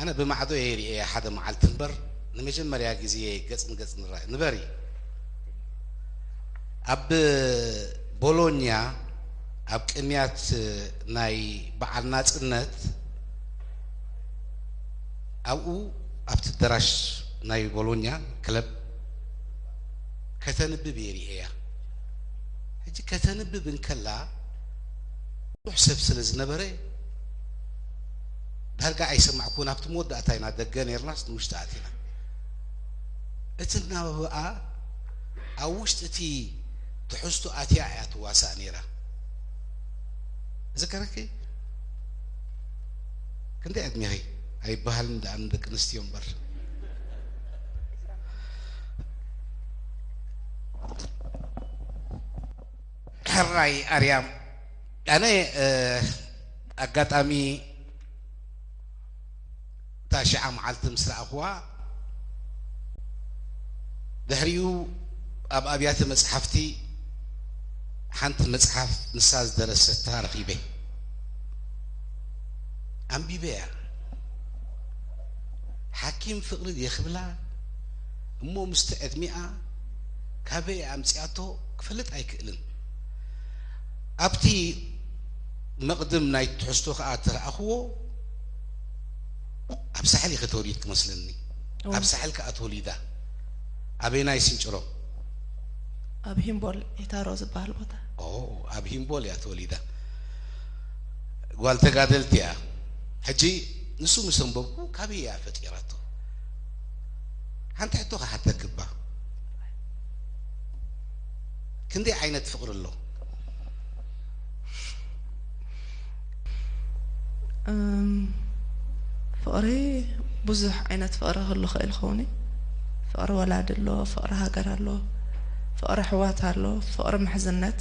ኣነ ብማዕዶ እየ ርእየ ሓደ መዓልቲ እምበር፣ ንመጀመርያ ግዜ ገጽ ንገጽ ንራእ ንበሪ። ኣብ ቦሎኛ፣ ኣብ ቅንያት ናይ በዓል ናጽነት፣ ኣብኡ ኣብቲ ኣዳራሽ ናይ ቦሎኛ ክለብ ከተንብብ እየ ርእየያ። ሕጂ ከተንብብ እንከላ ብዙሕ ሰብ ስለ ዝነበረ ዳርጋ ኣይሰማዕኩን። ኣብቲ መወዳእታ ኢና ደገ ኔርናስ ንውሽጢ ኣቲና። እቲ ናብኣ ኣብ ውሽጢ እቲ ትሕዝቶ ኣትያ እያ ትዋሳእ ኔራ። ዝከረኪ ክንደይ ዕድሜኺ ኣይበሃልን ደኣ ንደቂ ኣንስትዮ እምበር። ሕራይ ኣርያም፣ ኣነ ኣጋጣሚ እታ ሽዓ መዓልቲ ምስ ረኣኽዋ፣ ድሕሪኡ ኣብ ኣብያተ መጽሓፍቲ ሓንቲ መጽሓፍ ንሳ ዝደረሰታ ረኺበ። ኣንቢበያ። ሓኪም ፍቕሪ ድየ ክብላ እሞ ምስቲ ዕድሚኣ ካበይ ኣምጺኣቶ ክፈልጥ ኣይክእልን። ኣብቲ መቕድም ናይ ትሕዝቶ ከኣ ተረኣኽዎ፣ ኣብ ሳሕል ኢኸ ተወሊድኪ መስለኒ። እወ። ኣብ ሳሕል ከኣ ተወሊዳ። ኣበይናይ ስንጭሮ? ኣብ ሂምቦል ኤታሮ ዝበሃል ቦታ። ኦ፣ ኣብ ሂምቦል እያ ተወሊዳ። ጓል ተጋደልቲ እያ። ሕጂ ንሱ ምስ ኣንበብኩ፣ ካበይ እያ ፈጢራቶ? ሓንቲ ሕቶ ክሓተኪ እባ። ክንደይ ዓይነት ፍቕሪ ኣሎ? እም፣ ፍቕሪ ብዙሕ ዓይነት ፍቕሪ ክህሉ ክእል ይኸውን እዩ። ፍቕሪ ወላዲ ኣሎ፣ ፍቕሪ ሃገር ኣሎ፣ ፍቕሪ ኣሕዋት ኣሎ፣ ፍቕሪ ምሕዝነት፣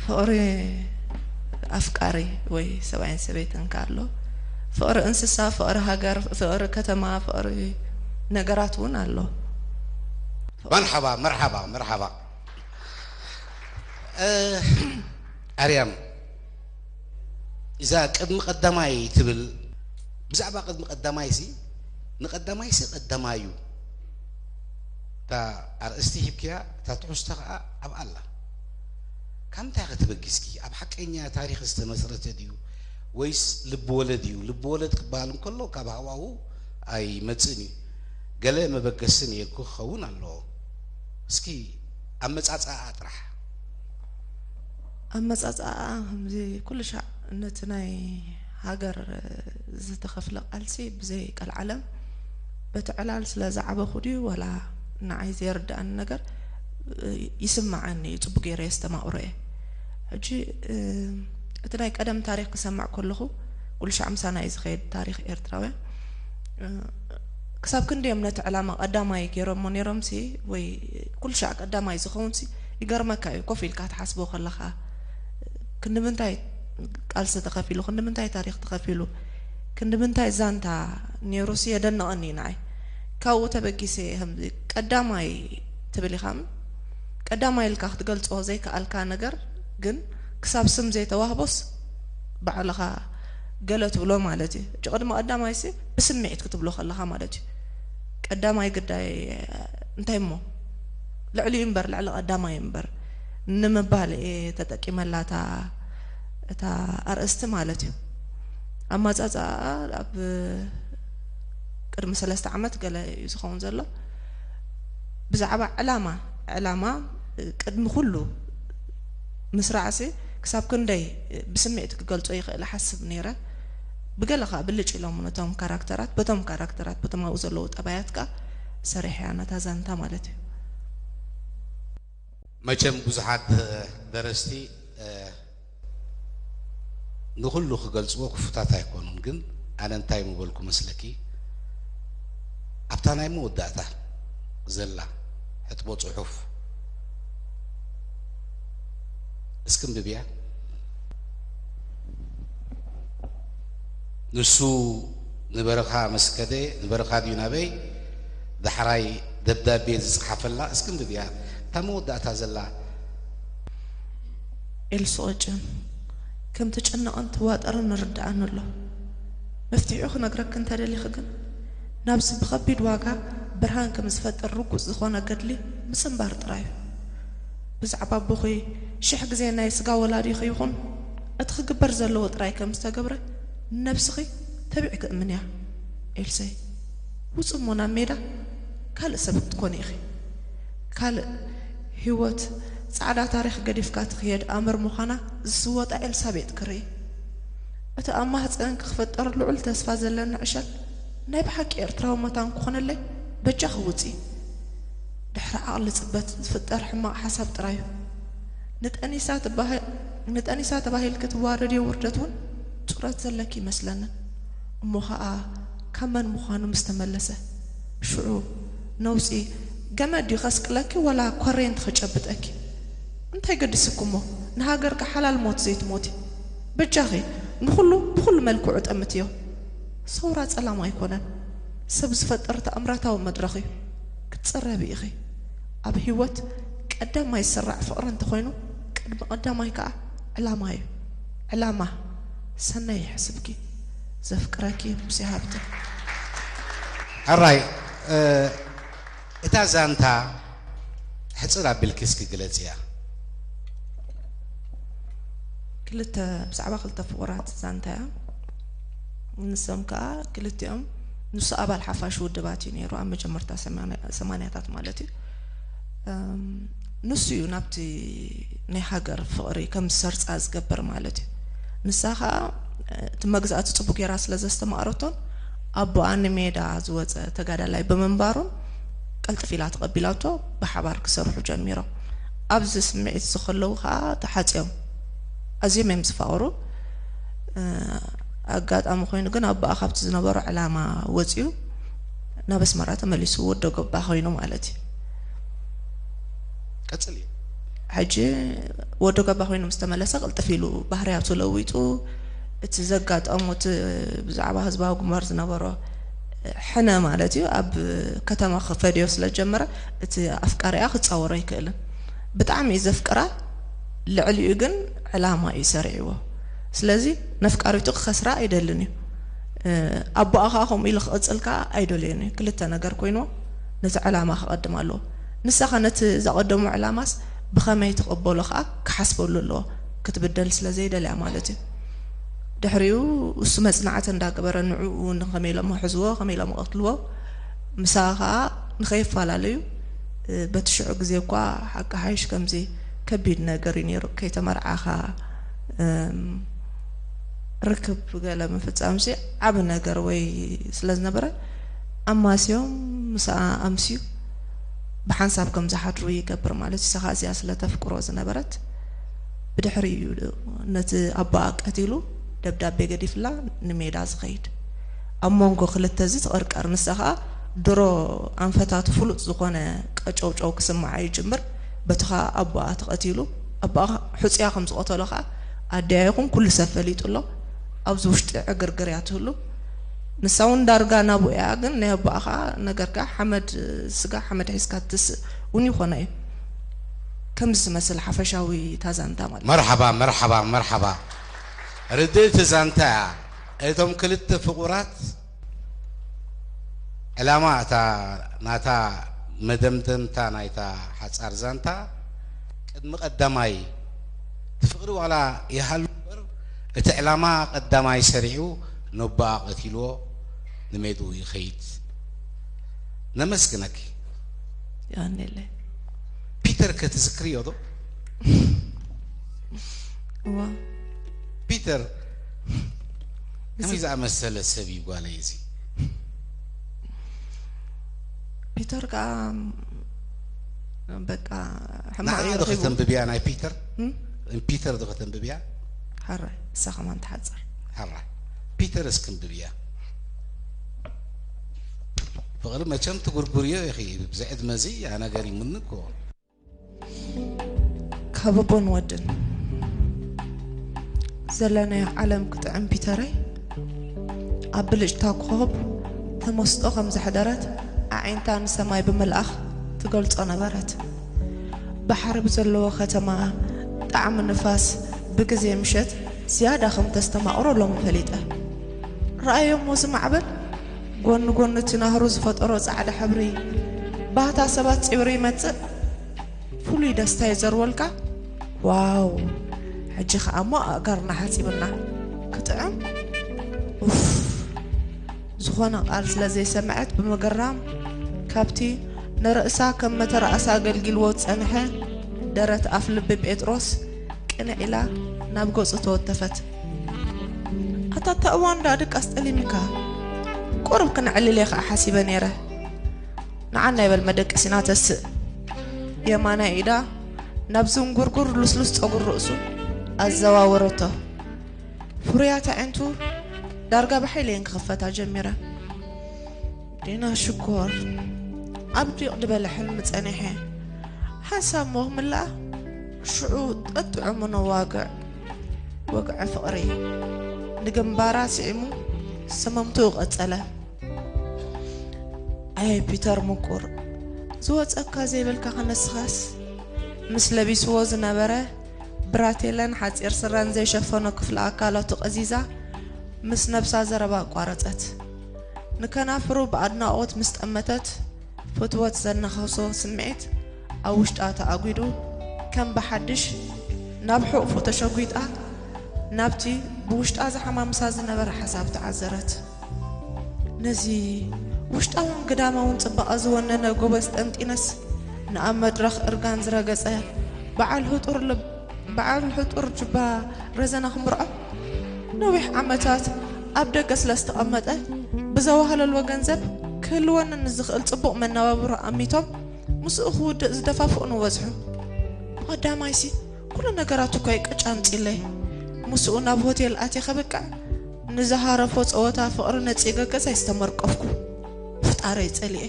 ፍቕሪ ኣፍቃሪ ወይ ሰብኣይን ሰበይትን ከ ኣሎ። ፍቕሪ እንስሳ፣ ፍቕሪ ሃገር፣ ፍቕሪ ከተማ፣ ፍቕሪ ነገራት እውን ኣሎ። መርሓባ መርሓባ መርሓባ። ኣርያም፣ እዛ ቅድሚ ቀዳማይ ትብል፣ ብዛዕባ ቅድሚ ቀዳማይሲ፣ ንቀዳማይሲ ቀዳማይ እዩ። እታ ኣርእስቲ ሂብክያ፣ እታ ትሕዝቶ ከኣ ኣብኣ ኣላ። ካብ ምንታይ ከ ተበጊስኪ? ኣብ ሓቀኛ ታሪኽ ዝተመስረተ ድዩ ወይስ ልብወለድ እዩ? ልብወለድ ክበሃል እንከሎ ካብ ሃዋህው ኣይመጽእን እዩ። ገለ መበገሲ ነይርኩ ክኸውን ኣለዎ። እስኪ ኣመጻጽኣኣ ጥራሕ። ኣመጻጽኣኣ ከምዚ ኩሉ ሻዕ ነቲ ናይ ሃገር ዝተኸፍለ ቃልሲ ብዘይ ቀልዓለም በቲ ዕላል ስለ ዝዓበኹ ድዩ ዋላ ንዓይ ዘይርድኣኒ ነገር ይስምዓኒ እዩ፣ ጽቡቕ ገይረ የስተማቕሮ እየ። ሕጂ እቲ ናይ ቀደም ታሪኽ ክሰምዕ ከለኹ ኩሉ ሻዕ ምሳና እዩ ዝኸይድ ታሪኽ ኤርትራውያን። ክሳብ ክንደዮም ነቲ ዕላማ ቀዳማይ ገይሮሞ ነይሮምሲ ወይ ኩሉ ሻዕ ቀዳማይ ዝኸውንሲ ይገርመካ እዩ ኮፍ ኢልካ ትሓስቦ ከለኻ። ክንዲ ምንታይ ቃልሲ ተኸፊሉ፣ ክንዲ ምንታይ ታሪኽ ተኸፊሉ፣ ክንዲ ምንታይ ዛንታ ነይሩሲ የደንቐኒ እዩ ንዓይ። ካብኡ ተበጊሰ እየ ከምዚ ቀዳማይ ትብል ኢኻ ቀዳማይ ኢልካ ክትገልጾ ዘይከኣልካ ነገር ግን ክሳብ ስም ዘይተዋህቦስ ባዕልኻ ገለ ትብሎ ማለት እዩ። ሕጂ ቅድሚ ቀዳማይሲ ብስምዒት ክትብሎ ከለኻ ማለት እዩ። ቀዳማይ ግዳይ እንታይ እሞ ልዕሊኡ እምበር ልዕሊ ቀዳማይ እምበር ንምባል እየ ተጠቂመላ እታ እታ ኣርእስቲ ማለት እዩ። ኣማጻጽኣ ኣብ ቅድሚ ሰለስተ ዓመት ገለ እዩ ዝኸውን ዘሎ። ብዛዕባ ዕላማ ዕላማ ቅድሚ ኩሉ ምስራዕሲ ክሳብ ክንደይ ብስምዒት ክገልጾ ይኽእል እሓስብ ነይረ። ብገለ ከኣ ብልጭ ኢሎም ነቶም ካራክተራት በቶም ካራክተራት በቶም ኣብኡ ዘለዉ ጠባያት ከኣ ሰሪሐያ ነታ ዛንታ ማለት እዩ። መቸም ብዙሓት ደረስቲ ንኹሉ ክገልጽዎ ክፉታት ኣይኮኑን፣ ግን ኣነ እንታይ ምበልኩ መስለኪ ኣብታ ናይ መወዳእታ ዘላ ሕጥቦ ጽሑፍ እስኪ እንብብያ። ንሱ ንበረኻ ምስ ከደ ንበረኻ ድዩ ናበይ ዳሕራይ ደብዳቤ ዝጸሓፈላ እስኪ እንብብያ እታ መወዳእታ ዘላ። ኤልሱ ቅጭን ከም ትጭነቕን ትዋጠርን ይርድኣኒ ኣሎ። መፍትሒኡ ክነግረኪ እንተደሊኺ ግን፣ ናብዚ ብኸቢድ ዋጋ ብርሃን ከም ዝፈጥር ርጉጽ ዝኾነ ገድሊ ምጽንባር ጥራይ እዩ። ብዛዕባ ኣቦኺ ሽሕ ግዜ ናይ ስጋ ወላዲኺ ይኹን፣ እቲ ክግበር ዘለዎ ጥራይ ከም ዝተገብረ ንነብስኺ ተቢዕኪ እምንያ። ኤልሰይ፣ ውጹ እሞ ናብ ሜዳ ካልእ ሰብ ክትኮኒ ኢኺ። ካልእ ህይወት፣ ጻዕዳ ታሪኽ ገዲፍካ ትኽየድ ኣምር ምዃና ዝስወጣ ኤልሳቤጥ ክርኢ። እቲ ኣብ ማህጸንኪ ክፍጠር ልዑል ተስፋ ዘለኒ ዕሸል ናይ ብሓቂ ኤርትራዊ መታን ክኾነለይ በጃኺ ውጺ። ድሕሪ ዓቕሊ ጽበት ዝፍጠር ሕማቕ ሓሳብ ጥራይ እዩ። ንጠኒሳ ትበሃ-፣ ንጠኒሳ ተባሂልኪ ትዋረድዮ ውርደት እውን ጹረት ዘለኪ ይመስለንን። እሞ ኸኣ ካብ መን ምዃኑ ምስ ተመለሰ፣ ሽዑ ነውጺ ገመድ ድዩ ከስቅለኪ ወላ ኮሬንቲ ከጨብጠኪ? እንታይ ገድስኩሞ ንሃገርኪ ሓላል ሞት ዘይትሞቲ? በጃኺ ንኹሉ ብኹሉ መልክዑ ጠምትዮ። ሰውራ ጸላም ኣይኮነን፣ ሰብ ዝፈጥር ተኣምራታዊ መድረኽ እዩ። ክትጸረቢ ኢኺ። ኣብ ህይወት ቀዳማይ ዝስራዕ ፍቕሪ እንተኾይኑ፣ ቅድሚ ቀዳማይ ከኣ ዕላማ እዩ። ዕላማ ሰናይ ይሕስብኪ። ዘፍቅረኪ ሙሴ ሃብተ። ሕራይ፣ እ፣ እታ ዛንታ ሕጽር ኣቢልኪ እስኪ ግለጽያ። ክልተ፣ ብዛዕባ ክልተ ፍቑራት ዛንታ እያ። ንሶም ከኣ ክልቲኦም፣ ንሱ ኣባል ሓፋሽ ውድባት እዩ ነይሩ፣ ኣብ መጀመርታ ሰማንያ-፣ ሰማንያታት ማለት እዩ። እም፣ ንሱ እዩ ናብቲ ናይ ሃገር ፍቕሪ ከም ዝሰርጻ ዝገብር ማለት እዩ። ንሳ ከኣ፣ እ፣ እቲ መግዛእቲ ጽቡቕ ጌራ ስለ ዘስተማቕረቶን ኣቦኣ ንሜዳ ዝወጸ ተጋዳላይ ብምንባሩን ቅልጥፍ ኢላ ተቐቢላቶ፣ ብሓባር ክሰርሑ ጀሚሮም። ኣብዚ ስምዒት እዚ ከለዉ ከኣ ተሓጽዮም። ኣዝዮም እዮም ዝፋቐሩ። እ፣ ኣጋጣሚ ኮይኑ ግን ኣቦኣ ካብቲ ዝነበሮ ዕላማ ወጺኡ ናብ ኣስመራ ተመሊሱ ወዶ ገባ ኮይኑ ማለት እዩ። ቀጽሊ። ሕጂ ወዶ ገባ ኮይኑ ምስ ተመለሰ ቅልጥፍ ኢሉ ባህርያቱ ለዊጡ፣ እቲ ዘጋጠሞ፣ እቲ ብዛዕባ ህዝባዊ ግንባር ዝነበሮ ሕነ ማለት እዩ፣ ኣብ ከተማ ክፈድዮ ስለ ዝጀመረ፣ እቲ ኣፍቃሪኣ ክጻወሮ ኣይክእልን። ብጣዕሚ እዩ ዘፍቅራ፣ ልዕሊኡ ግን ዕላማ እዩ ሰሪዕዎ። ስለዚ ነፍቃሪቱ ክኸስራ ኣይደልን እዩ። እ፣ ኣቦኣ ኸኣ ከምኡ ኢሉ ክቕጽል ከኣ ኣይደልዮን እዩ። ክልተ ነገር ኮይንዎ ነቲ ዕላማ ክቐድም ኣለዎ። ንሳ ኸ ነቲ ዘቐደሞ ዕላማስ ብኸመይ ትቕበሎ ኸኣ ክሓስበሉ ኣለዎ። ክትብደል ስለ ዘይደልያ ማለት እዩ። ድሕሪኡ እሱ መጽናዕቲ እንዳገበረ ንዕኡ እውን ከመይ ኢሎም ክሕዝዎ፣ ከመይ ኢሎም ክቐትልዎ፣ ምሳኻ ኸኣ ንኸይፈላለዩ፣ እ፣ በቲ ሽዑ ግዜ እኳ ሓቂ ሓይሽ ከምዚ ከቢድ ነገር እዩ ነይሩ። ከይተመርዓኻ፣ እም፣ ርክብ ገለ ምፍጻምሲ ዓቢ ነገር ወይ ስለ ዝነበረ፣ ኣማስዮም ምስኣ ኣምስዩ ብሓንሳብ ከም ዝሓድሩ ይገብር ማለት እዩ። ንሳ ኸኣ እዚኣ ስለ ተፍቅሮ ዝነበረት፣ ብድሕሪኡ እዩ ነቲ ኣቦኣ ቀቲሉ ደብዳቤ ገዲፍላ ንሜዳ ዝኸይድ። ኣብ መንጎ ክልተ እዚ ትቕርቀር። ንሳ ኸኣ ድሮ ኣንፈታቱ ፍሉጥ ዝኾነ ቀጨውጨው ክስምዓ ይጅምር። በቲ ኸኣ ኣቦኣ ተቐቲሉ፣ ኣቦኣ ሕጹያ ከም ዝቐተሎ ኸኣ ኣደያ ይኹን ኩሉ ሰብ ፈሊጡ ኣሎ። ኣብዚ ውሽጢ ዕግርግር እያ ትህሉ። ንሳ እውን ዳርጋ ናብኡ እያ፣ ግን ናይ ኣቦኣ ኸኣ ነገር ከኣ ሓመድ ስጋ ሓመድ ሒዝካ ትስእ እውን ይኾና እዩ። ከምዚ ዝመስል ሓፈሻዊ እታ ዛንታ ማለት እዩ። መርሓባ፣ መርሓባ፣ መርሓባ። ርድእቲ ዛንታ እያ። እቶም ክልተ ፍቑራት ዕላማ እታ ናታ መደምደምታ ናይታ ሓጻር ዛንታ ቅድሚ ቀዳማይ እቲ ፍቕሪ ዋላ ይሃሉ እምበር እቲ ዕላማ ቀዳማይ ሰሪዑ ነቦኣ ቀቲልዎ ንሜድኡ ይኸይድ። ነመስግነኪ። የቐንየለይ። ፒተር ከ ትዝክርዮ ዶ? እዋ። ፒተር ከመይ ዝኣመሰለ ሰብ እዩ ጓለይ እዚ? ፒተር ከኣ በቃ ሕማቕ ንዓኣ እዩ ዶ ረኺቡ። ከተንብብያ ናይ ፒተር? እም? ፒተር ዶ ከተንብብያ? ሓራይ፣ እሳ ከማን ትሓጽር። ሓራይ። ፒተር እስኪ እንብብያ። ፍቕሪ መቸም ትጉርጉርዮ ኢኺ፣ ብዚ ዕድመ እዚ ኣነ ገሪሙኒ እኮ። ካብ ኣቦን ወድን ዘለናዮ ዓለም ክጥዕም ፒተረይ፣ ኣብ ብልጭታ ኮኸብ ተመስጦ ከም ዘሕደረት ኣዒንታ ንሰማይ ብምልኣኽ ትገልጾ ነበረት። ባሕሪ ብዘለዎ ከተማ ጣዕሚ ንፋስ ብግዜ ምሸት ዝያዳ ከም ተስተማቕሮ ሎሚ ፈሊጠ። ረኣዮሞ ዝማዕበል ጎኒ ጎኒ እቲ ናህሩ ዝፈጠሮ ጻዕዳ ሕብሪ ባህታ ሰባት ጺብሩ ይመጽእ። ፍሉይ ደስታ ይዘርወልካ። ዋው! ሕጂ ኸኣ እሞ ኣእጋርና ሓጺብና። ክጥዕም! ኡፍ! ዝኾነ ቃል ስለ ዘይሰምዐት ብምግራም ካብቲ ንርእሳ ከም መተርኣሳ ኣገልጊልዎ ዝጸንሐ ደረት ኣፍ ልቢ ጴጥሮስ ቅንዕ ኢላ ናብ ገጹ ተወተፈት። ኣታ እታ እዋን ደኣ ድቃስ ጠሊምካ። ቁሩብ ክነዕልል እየ ኸኣ ሓሲበ ነይረ። ንዓና ይበል መደቀሲና ተስእ። የማናይ ኢዳ ናብ ዝንጉርጉር ልስሉስ ጸጉር ርእሱ ኣዘዋወረቶ። ፍሩያት ኣዒንቱ ዳርጋ ብሓይሊ እየን ክኽፈታ ጀሚረን። ዲና ሽኮር ኣብ ዲቕ ዝበለ ሕልሚ ጸኒሐ። ሓንሳብ ሞህ ምላኣ ሽዑ ጠጥዑሙ ነዋግዕ ወግዐ ፍቕሪ ንግንባራ ስዒሙ ሰመምትኡ ቀጸለ። ኣየ ፒተር ምቁር፣ ዝወጸካ ዘይበልካ ከነስኻስ ምስ ለቢስዎ ዝነበረ ብራቴለን ሓጺር ስረን ዘይሸፈኖ ክፍሊ ኣካላቱ ቀዚዛ ምስ ነብሳ ዘረባ ኣቋረጸት። ንከናፍሩ ብኣድናቖት ምስ ጠመተት ፍትወት ዘነኸሶ ስምዒት ኣብ ውሽጣ ተኣጒዱ ከም ብሓድሽ ናብ ሕቑፉ ተሸጒጣ ናብቲ ብውሽጣ ዝሓማምሳ ዝነበረ ሓሳብ ተዓዘረት። ነዚ ውሽጣውን ግዳማውን ጽባቐ ዝወነነ ጎበዝ ጠንጢነስ ንኣብ መድረኽ እርጋን ዝረገጸ በዓል ህጡር ልብ በዓል ሕጡር ጁባ ረዘነ ክምርዖ ነዊሕ ዓመታት ኣብ ደገ ስለ ዝተቐመጠ ብዘዋህለልዎ ገንዘብ ክህልወኒ ንዝኽእል ጽቡቕ መነባብሮ ኣሚቶም ምስኡ ክውድእ ዝደፋፍኡ ንበዝሑ። ቀዳማይሲ ኩሉ ነገራት እኳ ይቀጫምጺለይ ምስኡ ናብ ሆቴል ኣትየ ከብቅዕ ንዝሃረፎ ጸወታ ፍቕሪ ነጺገ ገዛይ ዝተመርቀፍኩ። ፍጣረይ ጸሊኤ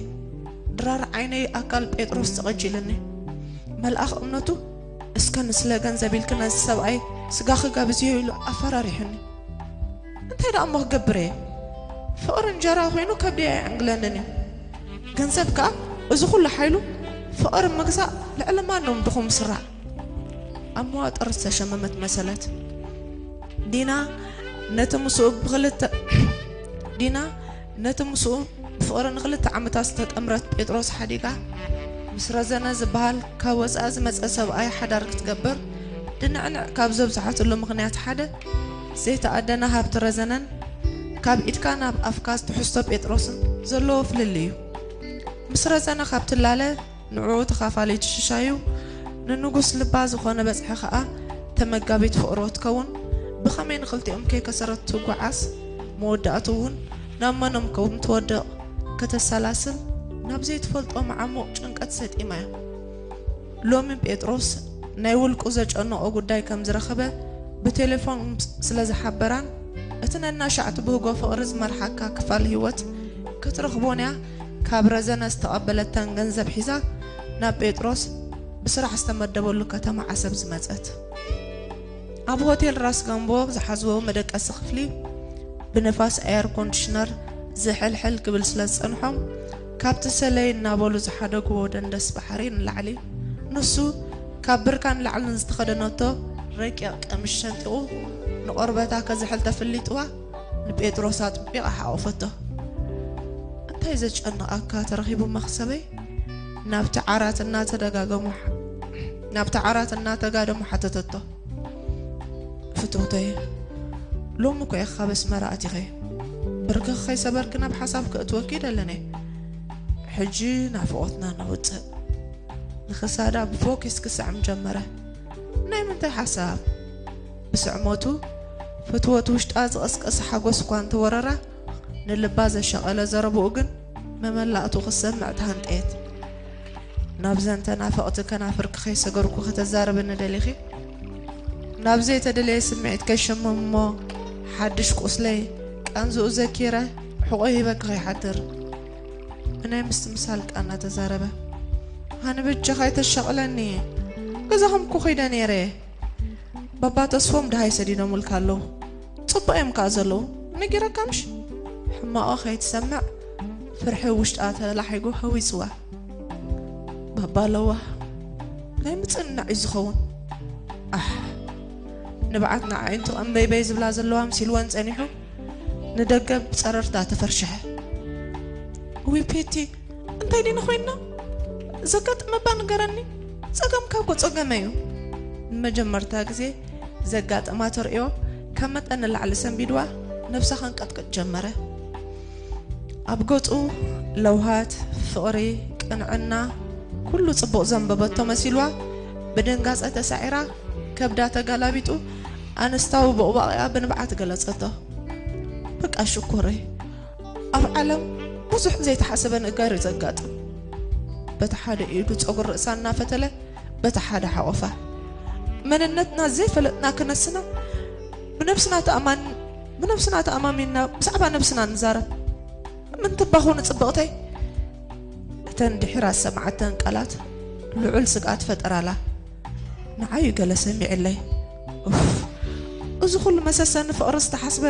ድራር ዓይነይ ኣካል ጴጥሮስ ተቐጂልኒ። መልኣኽ እምነቱ እስከ ንስለ ገንዘብ ኢልኪ ነዚ ሰብኣይ ስጋኺ ጋብዝዮ ኢሉ ኣፈራሪሑኒ። እንታይ ደኣ እሞ ክገብር እየ? ፍቕሪ እንጀራ ኮይኑ ከብደይ ኣይዕንግለንን እዩ። ገንዘብ ከኣ እዚ ኩሉ ሓይሉ ፍቕሪ ምግዛእ ልዕሊ ማንም ድኹም ስራሕ ኣብ መዋጥር ዝተሸመመት መሰለት። ዲና ነቲ ምስኡ ብኽልተ ዲና ነቲ ምስኡ ብፍቕሪ ንኽልተ ዓመታት ዝተጠምረት ጴጥሮስ ሓዲጋ ምስ ረዘነ ዝበሃል ካብ ወጻኢ ዝመጸ ሰብኣይ ሓዳር ክትገብር ድንዕንዕ ካብ ዘብዝሓትሉ ምኽንያት ሓደ ዘይተኣደነ ሃብቲ ረዘነን ካብ ኢድካ ናብ ኣፍካ ትሕዝቶ ጴጥሮስን ዘለዎ ፍልልይ እዩ። ምስ ረዘነ ካብ ትላለ ንዕኡ ተኻፋሊት ሽሻዩ ንንጉስ ልባ ዝኾነ በጽሒ ኸኣ ተመጋቢት ፍቕሩ ክትከውን ብኸመይ ንኽልቲኦም ከይከሰረት ትጓዓዝ መወዳእቱ እውን ናብ መኖም ከም ትወድቕ ከተሰላስል ናብ ዘይትፈልጦ መዓሙቕ ጭንቀት ሰጢማ እያ። ሎሚ ጴጥሮስ ናይ ውልቁ ዘጨነቖ ጉዳይ ከም ዝረኸበ ብቴሌፎን ስለ ዝሓበራን እቲ ነናሻዕ ትብህጎ ፍቕሪ ዝመርሓካ ክፋል ህይወት ክትረኽቦን እያ ካብ ረዘነ ዝተቐበለተን ገንዘብ ሒዛ ናብ ጴጥሮስ ብስራሕ ዝተመደበሉ ከተማ ዓሰብ ዝመጸት። ኣብ ሆቴል ራስ ገንቦ ዝሓዝዎ መደቀሲ ክፍሊ ብንፋስ ኣየር ኮንዲሽነር ዝሕልሕል ክብል ስለ ዝጸንሖም ካብቲ ሰለይ እናበሉ ዝሓደግዎ ደንደስ ባሕሪ ንላዕሊ ንሱ ካብ ብርካን ላዕልን ዝተኸደነቶ ረቂቕ ቀሚሽ ሰንጢቑ ንቆርበታ ከዝሕል ተፍሊጥዋ ንጴጥሮስ ኣጥቢቓ ሓቖፈቶ። እንታይ ዘጨንቓካ ተረኺቡ መኽሰበይ? ናብቲ ዓራት እናተደጋገሙ ናብቲ ዓራት እናተጋደሙ ሓተተቶ። ፍትውተይ፣ ሎሚ እኮ ኢኻ ካብ ኣስመራ ኣቲኸ። ብርክኺ ከይሰበርኪ ናብ ሓሳብ ከእትወኪ ይደልን እየ። ሕጂ ናፍቖትና ነውጽእ። ንኽሳዳ ብፎኪስ ክስዕም ጀመረ። ናይ ምንታይ ሓሳብ? ብስዕመቱ ፍትወት ውሽጣ ዝቐስቀሰ ሓጎስ እኳ እንተወረራ ንልባ ዘሻቐለ ዘረብኡ ግን መመላእቱ ክትሰምዕ ተሃንጠየት። ናብዘን ተናፈቕቲ ከናፍርኪ ከይሰገርኩ ከተዛርብኒ ደሊኺ? ናብ ዘይተደለየ ስምዒት ከይሸምም እሞ ሓድሽ ቁስለይ ቃንዝኡ ዘኪረ ሕቖ ሂበኪ ከይሓድር ብናይ ምስትምሳል ቃና ተዛረበ። ሃኒ በጃኻ ኣይተሻቕለኒ፣ ገዛኹም እኮ ከይደ ነይረ። ባባ ተስፎም ደሃይ ሰዲዶምልካ ኣለዉ። ጽቡቕ እዮም ከኣ ዘለዉ። ነጊረካ ምሽ? ሕማቖ ከይትሰምዕ ፍርሒ ውሽጣ ተላሒጉ ሃዊጽዋ። ባባ ኣለዋ። ናይ ምጽንናዕ እዩ ዝኸውን። ኣሕ፣ ንብዓት ንዓይንቱ ቀንበይበይ ዝብላ ዘለዋ ምሲልወን ጸኒሑ፣ ንደገ ብጸረርታ ተፈርሸሐ። ውይ ፔቲ፣ እንታይ ዲና ኮይንና? ዘጋጥመባ ንገረኒ። ጸገምካ እኮ ጸገመ እዩ። ንመጀመርታ ግዜ ዘጋጠማ ተርእዮ ካብ መጠን ንላዕሊ ሰንቢድዋ፣ ነብሳ ከንቀጥቅጥ ጀመረ። ኣብ ገጹ ለውሃት፣ ፍቕሪ፣ ቅንዕና፣ ኩሉ ጽቡቕ ዘንበበቶ መሲልዋ፣ ብድንጋጸ ተሳዒራ፣ ከብዳ ተጋላቢጡ፣ ኣንስታዊ ቦቕባቕኣ ብንብዓት ገለጸቶ። በቃ ሽኮረይ፣ ኣብ ዓለም ብዙሕ ዘይተሓሰበ ነገር እዩ ዘጋጥም። በቲ ሓደ ኢዱ ጸጉሪ ርእሳ እናፈተለ፣ በቲ ሓደ ሓቖፋ። መንነትና ዘይፈለጥና ክነስና፣ ብነብስና ተኣማን-፣ ብነብስና ተኣማሚንና ብዛዕባ ነብስና ንዛረብ። ምን ትባኹ ንጽብቕተይ? እተን ድሒራ ዝሰምዓተን ቃላት ልዑል ስግኣት ፈጠራላ። ንዓይ እዩ ገለ ሰሚዕለይ። ኡፍ፣ እዚ ኩሉ መሰሰኒ ፍቕሪ ዝተሓስበ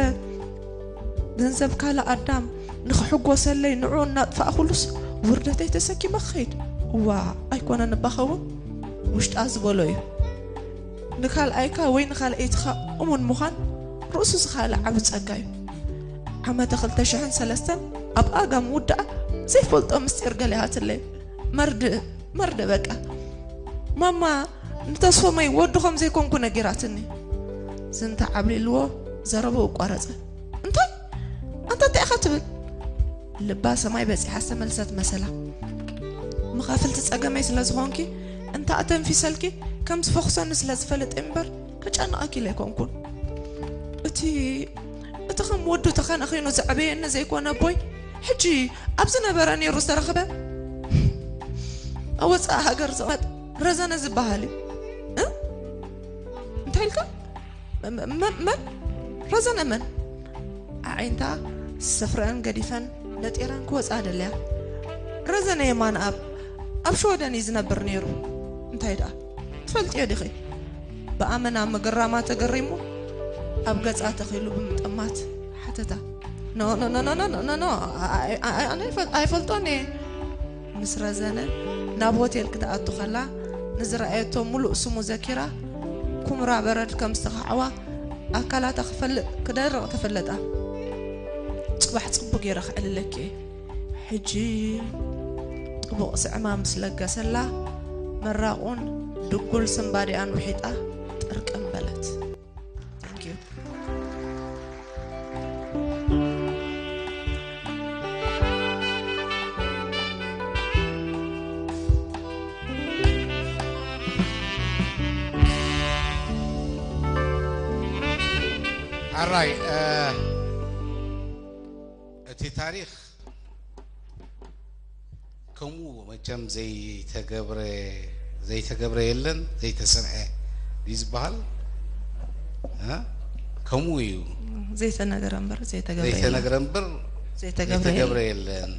ገንዘብ ካልእ ኣዳም ንኽሕጎሰለይ ንዕኡ እናጥፋእኩሉስ ውርደተይ ተሰኪመ ክኸይድ። እዋ፣ ኣይኮነን እባ ኸውን? ውሽጣ ዝበሎ እዩ። ንካልኣይካ ወይ ንካልኣይትኻ እሙን ምዃን ርእሱ ዝኻለ ዓቢ ጸጋ እዩ። ዓመተ ክልተ ሽሕን ሰለስተን ኣብ ኣጋ ምውዳኣ ዘይፈልጦ ምስጢር ገለ ኣትለይ። መርድእ፣ መርድእ በቃ። ማማ ንተስፎመይ ወዱ ከም ዘይኮንኩ ነጊራትኒ። ዝንታ ዓብሊልዎ ዘረብኡ ኣቋረጸ። እንታይ? ኣንታ እንታይ ኢኻ ትብል? ልባ ሰማይ በጺሓ ዝተመልሰት መሰላ። መኻፍልቲ ጸገመይ ስለ ዝኾንኪ፣ እንተ ኣተንፊሰልኪ ከም ዝፈኹሰኒ ስለ ዝፈልጥ እምበር፣ ከጨንቐኪ ኢለ ኣይኮንኩን። እቲ፣ እቲ ከም ወዱ ተኸናኺኑ ዘዕበየኒ ዘይኮነ ኣቦይ፣ ሕጂ ኣብ ዝነበረ ነይሩ ዝተረኽበ፣ ኣብ ወጻኢ ሃገር ዝቕመጥ ረዘነ ዝበሃል እዩ። እ? እንታይ ኢልካ? መ-፣ መ-፣ መን? ረዘነ መን? ኣዒንታ ስፍረአን ገዲፈን ነጢረን ክወጻ ደልያ። ረዘነ የማነኣብ ኣብ ሽወደን እዩ ዝነብር ነይሩ። እንታይ ደኣ? ትፈልጥዮ ዲኺ? ብኣመና ምግራማ ተገሪሙ ኣብ ገጻ ተኺሉ ብምጥማት ሓተታ። ኖ፣ ኖ፣ ኖ፣ ኖ፣ ኖ፣ ኖ፣ ኖ፣ ኖ፣ ኣይ-፣ ኣይ-፣ ኣይ-፣ ኣነ ኣይፈል-፣ ኣይፈልጦን እየ። ምስ ረዘነ ናብ ሆቴል ክትኣቱ ከላ፣ ንዝረኣየቶ ምሉእ ስሙ ዘኪራ፣ ኩምራ በረድ ከም ዝተኻዕዋ ኣካላታ ክፈልጥ ክደርቕ ተፈለጣ። ጽባሕ ጽቡቕ ገይረ ክዕልለኪ እየ። ሕጂ ጥቡቕ ስዕማ ምስ ለገሰላ፣ መራቑን ድጉል ስንባዲኣን ውሒጣ ጥርቅም በለት። Thank you. ኣራይ፣ እ፣ እቲ ታሪኽ ከምኡ መቸም ዘይተገብረ፣ ዘይተገብረ የለን፣ ዘይተሰርሐ ድዩ ዝበሃል? እ? ከምኡ እዩ። ዘይተነገረ እምበር ዘይተገብረ የለን። ዘይተነግረ እምበር ዘይተገብረ ዘይተገብረ የለን። የለን።